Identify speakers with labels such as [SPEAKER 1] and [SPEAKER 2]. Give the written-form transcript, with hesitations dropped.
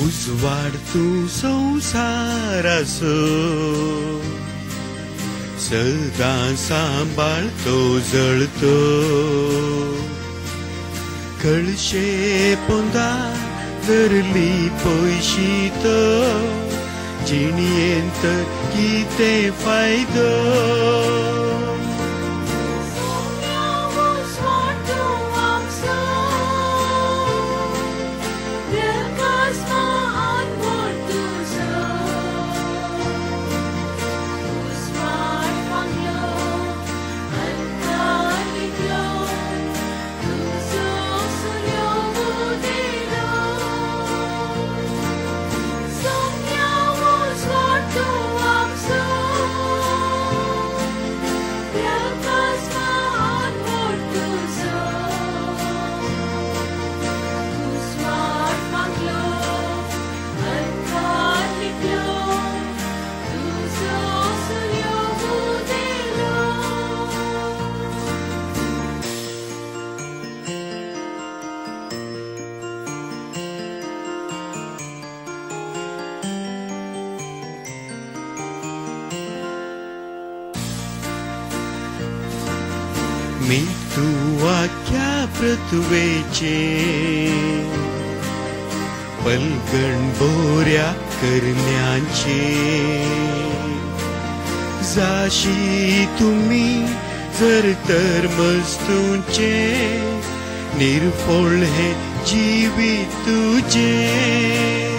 [SPEAKER 1] उजवाड तूं संवसाराचो सदां सांबाळ तो जळतो कळशे पोंदा धरली पयशी तो जिणयेंत कितें फायदो. मी तूं आख्या पृथ्वेचे पलगण बोऱ्या करण्यांचे जाशी तुमी जर तर मस्तूंचे निर्फोळ हें जिवीत तुजें.